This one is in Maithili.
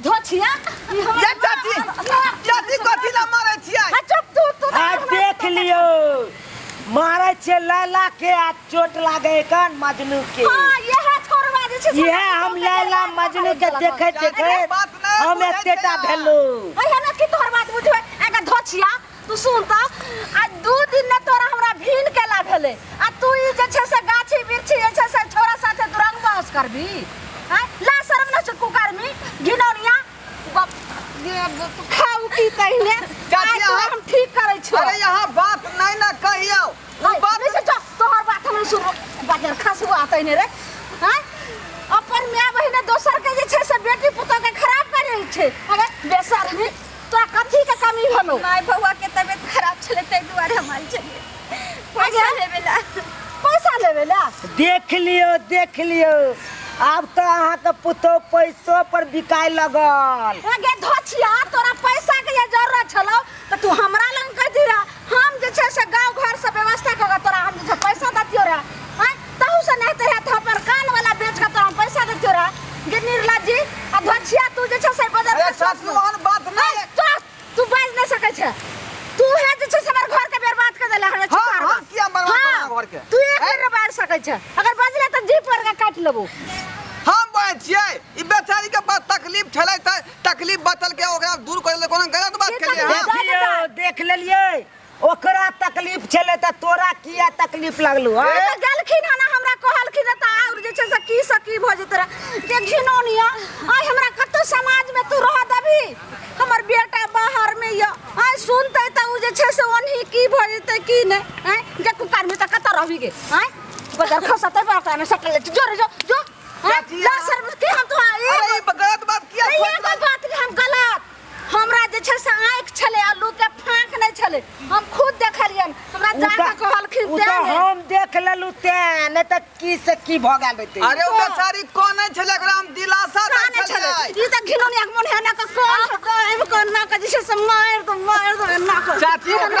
धोछिया ई हमर ये चाची चाची कथी ला मारै छियै आ चुप तू तू आ देख लियौ मारै छै लैला के आ चोट लागे कन मजनू के हां यह छोड़वा जे छै से इहे हम लैला मजनू के देखैत देखैत बात नहि हम बुझै एतेटा छियै। भेलू अरे हमरा की तोहर बात बुझबै अगर धोछिया तू सुन त आ दू दिन ने तोरा हमरा भीन केला भेलै आ तू ई जे छै से गाछी बिरछी जे छै से छोरा साथे दुरंग बहस करबी आँय ला शरम न छै कुकर्मी घिनौनिया बाप खाउ की तहिने चाची, आइ तोरा अहाँ- हम ठीक करै छियौ अरे यहाँ बात नहीं ना कहियो उ बात नहीं छै, तोहर बात हम नहीं सुनबो बाजार खसुआ तहिने रे आँय अपन माय बहिने दोसर के जे छै से बेटी पुतोह के खराब करै छै अगर बेशर्मी तोरा कथी के कमी भेलौ माय बौआ के तबियत खराब छलै ताहि दुआरे हम आयल छलियै पैसा लेबे ला पैसा लेबे ला देख लियौ देख लियौ आब तऽ अहाँके पुतोह पैसो पर बिकाय लगल गे धोछिया तोरा पैसा के जे जरूरत छलौ तऽ तू हमरा लग कह दिया हम जे छै से गाँव घर से व्यवस्था कऽ के तोरा हम जे छै पैसा दैतियो रहे आँय तहू से नहि तऽ हेत अपन कान वाला बेच के तोरा हम पैसा दैतियो रहे गे निर्लज्जी आ धोछिया तू जे छै से बजर अरे चाची ओहन बात नहीं तोरा तू बाजि नहि सकै छै तू हे जे छै से हमर घर के बर्बाद कर देले हमरा हाँ, चितारवा। हम किया बर्बाद हाँ, करब घर के? तू एक बेर बाजि सकै छै अगर बजले तऽ जीप पर के काटि लेबो हम बाजै छियै ई बेचारी के बात तकलीफ छलै तऽ तकलीफ बचल के ओकरा दूर करै ले कोनो गलत बात की केलियै हम तकलीफ? देखियौ देख लेलियै ओकरा तकलीफ छलै तऽ तोरा किया तकलीफ लगलू हँ तऽ गेलखिन हन हमरा कहलखिन तऽ आओर जे छै से की से की भऽ जेतै रहे जे घिनौनिया आइ हमरा कतौ समाजमे तू रह देबही हमर बेटा बाहरमे यऽ आइ सुनतै तऽ ओ जे छै से ओनही की भऽ जेतै की नहि आँय जे कुकारमे तऽ कतऽ रहबी गे आँय बजार खसतै पर ओकरामे सटल जेतै जो रे जो जो आँय चाची, ला शर्म की हम तोरा अरे ई गलत बात किया एगो सोच रहल बात हम गलत हमरा जे छै से आँखि छलै आलू के फाँक नहि छलै हम खुद देखलियनि हमरा उ जाके तऽ- कहलखिन उ तें तऽ ने। हम देख लेलू तें नहि तऽ की से की भऽ गेल रहितै अरे ओ बेचारी कोने छलै एकरा हम दिलासा दै काने छलै छलियै ई तऽ घिनौनिया के मोन है ना के कोन गायब के ना के जे छै से मारि दो मारि दो ना के चाची, ओकरा